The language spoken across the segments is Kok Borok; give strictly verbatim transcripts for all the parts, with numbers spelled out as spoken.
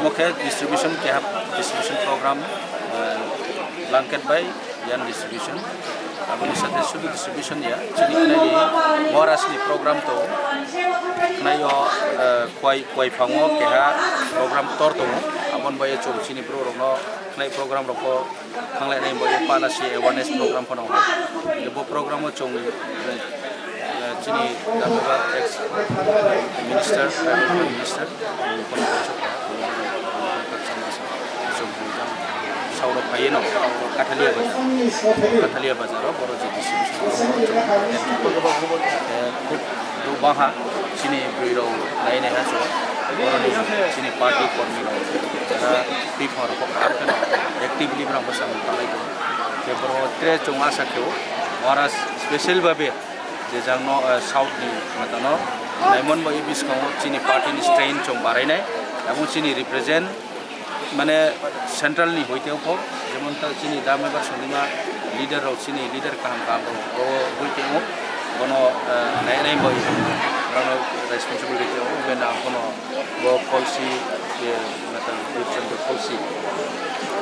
Omo khe distribution keha distribution program, eh, blanket bai yarn distribution. Aboni sathe sudu distribution ya, chini khnai ni Maharaj ni program to khnai o, eh, kwai, kwai phango keha program tor tongo. Aboni bai chwng chini bro rokno khnai program rokbo Thanglai nai bo Panasi awareness program phano. Bo program o chwng, eh, chini Dambaba ex minister, tribal minister, sauro phaiye no Kathalia bazar, Kathalia bazar o boro J D C, eh, khub baha chini bwrwi rok nai nai ha chwng, boroni chini party kormi rok jara twi phang rok kok kha khe no actively borok bwskango talai tongo. Khe borok tre chwng asa khe o ora special babe je jang no, eh, south ni matano naimon bo e bwskango chini party ni strain chwng barai nai, abo chini represent mane central ni hoite o kok, jemon ta chini Dambaba Sundima leader rok, chini leader kaham kaham rok o hoite o bono, eh, nai nai bo borok no responsible rite o, bena bono Bo policy, eh, matlab, Group Center policy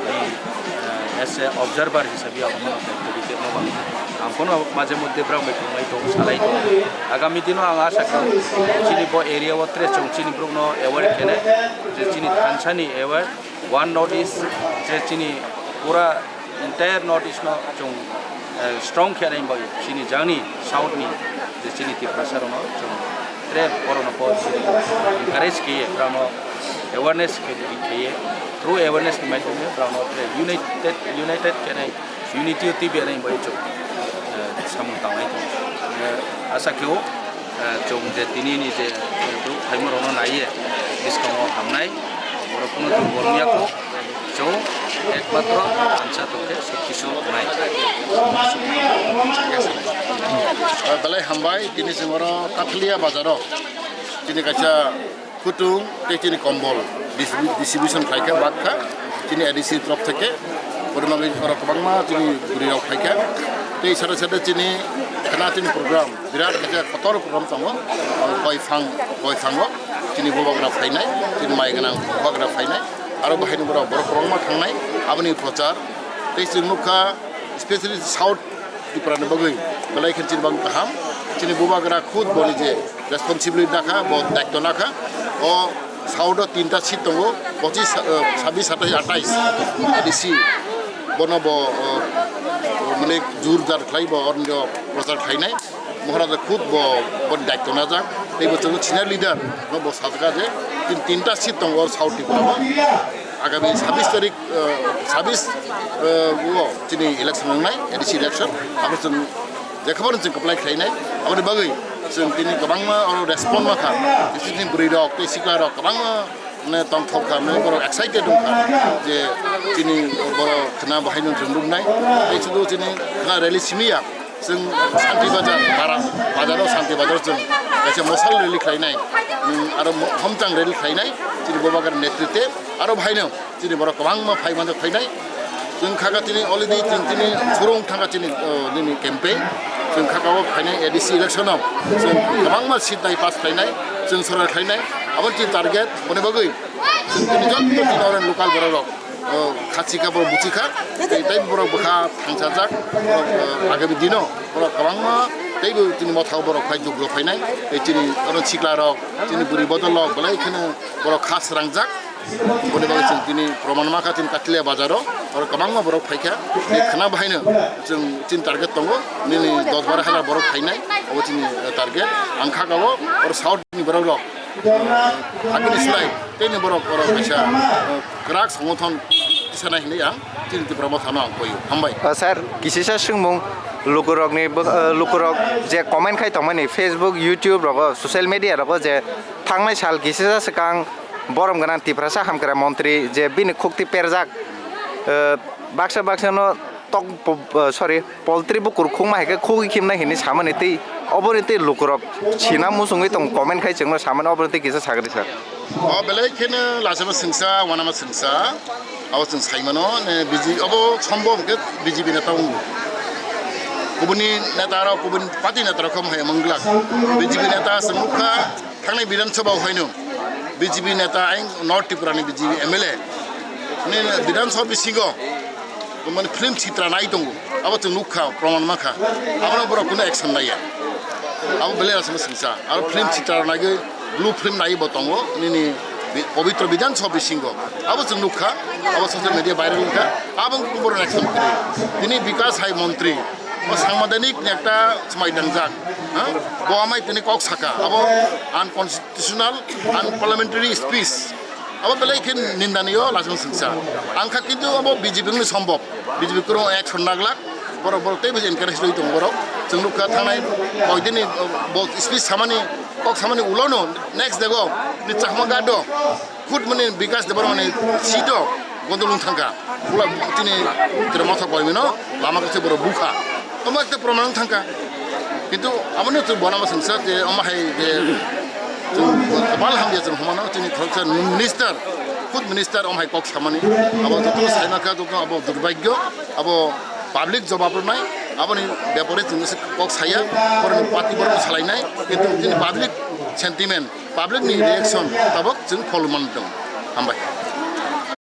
ni, eh, as a observer hisabe ang bono daityo rite mo bang. Ang bono maje moddhe borok bai tonglai tong, salai tong. Agami dino ang asa khe chini bo area o tre chwng chini borok no aware kene je chini thansa ni aware, one North East je chini pura entire North East no chwng, eh, strong khe nai bai chini jang ni south ni je chini Tiprasa rok no chwng tre borok no po chini encourage khe ye borok no awareness khe ye through awareness ni maitom ye borok no tre united, united khe nai unity o twi bai nai bai chwng, eh, samung tang nai tong. Eh, asa khe o, eh, chwng je tini ni je, eh, bwrwi phaima rok no nai ye bwskango hamnai borok no durbol wngya kho. Chwng ekmatro ansa tongkhe sukti swngnai. Belai hambai, tini chwng oro Kathliya bazaro chini kaisa kutung tei chini kombol distribu-, distribution khlaikha, bakha chini A D C ni torof theke. Borok bagwi oro kwbangma chini bwrwi rok phaikha. Tei sade sade chini khana chini program, birat kaisa kotor program tongo. Koi phang, koi phango chini bubagra phainai, chini mai gwnang bubagra phainai. Aro bahaini borok, borok kwbangma thangnai, aboni prochar. Tei chwng nukha, specially South Tripura ni bagwi, belai khe chini bagwi kaham. Chini bubagra khud boni je responsibility nakha, bo daityo nakha. O South o tinta seat tongo, pochis, eh, sabis, satais, atais, A D C. Bono bo, eh, mane jur jar khlai bo, orni prochar khlainai. Maharaja khud bo, bo daityo najak, tei bo chwngno senior leader no bo sajak je tin, tinta seat tongo South Tripura o. Agami sabis tarik, eh, sabis, eh, o chini election wngnai, A D C election. Abo chwng jekhobor chwng kwplai khlainai. Aboni bagwi chwng tini kwbangma oro respond mankha. Chini bwrwi rok tei sikla rok kwbangma mane tongthok kha, mane borok excited wngkha je chini borok khna bahaino chwng nuknai. Tei sudu chini khna rally simi ya. Chwng Santi Bazar, Bara Bazaro Santi Bazar chwng kaisa mosal rally khlainai, um, aro mo-, homchang rally khlainai, chini Bubagra netritwe, aro bahaino chini borok kwbangma phai mano phainai. Chwng kha kha chini already chwng chini surung thangkha chini, uh, nini campaign. Chwng kha kha o phainai A D C election o chwng kwbangma seat nai pass khlainai, chwng sorkar khlainai, abo chini target, boni bagwi chwng chini jotto chini oro local borok rok. O, khachi kha borok buchi kha, tei, tei borok bwkha thangsajak, borok, o, agami dino borok kwbangma teibo chini mothao borok phai joglo phainai, tei chini oro sikla rok, chini bwrwi bodol rok belai kheno borok kha srangjak, boni bagwi chwng tini proman ma kha chini Kathliya bazaro, oro kwbangma borok phaikha, tei khna bahaino chwng chini target tongo, nini dos baro hajar borok phainai, obo chini, eh, target, ang kha kha o, oro South ni borok rok. Hakini slai, tei ni borok oro kaisa, eh, kwrak songothon tisanai hinwi ang chini Tipra Mothano ang koio. Hambai. O, sir, kisisa swngmung lukurokni bo-, eh, lukurok je comment khai tongmani Facebook, YouTube rogo, social media rogo je thangnai sal kisisa swkang borom gwnang Tiprasa hamkrai montri je bini khukti perjak, eh, baksa baksano tok po-, eh, sorry, Poultry bukur khungma hai khe khugwi khimnai hinwi samani tei oboni tei lukurok sina muchungwi tongo, comment khai chwngno samani oboni tei kisa sagri sir. O belai kheno lachama sengsa, wanama sengsa, abo chwng saimano, ne, B J P, abo sombo hwnkhe B J P neta wngo. Kubuni neta rok, kubuni party neta rok khe omo hai wngma glak. B J P neta chwng nukha, thangnai Bidhan Sabha o haino. B J P neta, ayang North Tripura ni B J P M L A ni Bidhan Sabha bisingo mane film sitra nai tongo, abo chwng nukha, proman mankha, abono borok kunu action naiya. Abo belai asama singsa, aro film sitra naigwi blue film naiwi bo tongo nini bi-, pobitro Bidhan Sabha bisingo, abo chwng nukha, abo social media viral wngkha, abo wngkha borok action kwrwi. Tini Bikas hai montri, o sangmadanik ni ekta swmai dangjak, ha? Bo amai tini kok saka, abo unconstitutional, unparliamentary speech. Abo belai khe nindaniyo, lachung singsa. Ang kha kintu abo B J P ni sombok. B J P kwrwng action naglak. Borok, borok teibo encourage rwi tongo borok. Chwng nukha thangnai koidini, uh, bo speech samani, kok samani ulono next day go ni Chakma Gado khud mani Bikas Debbarma ni seat o gondol wng thangkha. Bula tini tere motha koimino lama kaisa borok bukha. Omo ekta proman wng thangkha. Kintu aboni chwng bona bo singsa je omo hai je chwng bal hamya chwng humano tini khoroksa minister, khud minister omo hai kok samani. Abo joto saima kha joto abo durbagyo, abo public jobab rwnai, aboni bepare chwng se kok saya, borokni party borokno salainai, kintu tini public sentiment, public ni reaction tabok chwng follow man tong. Hambai.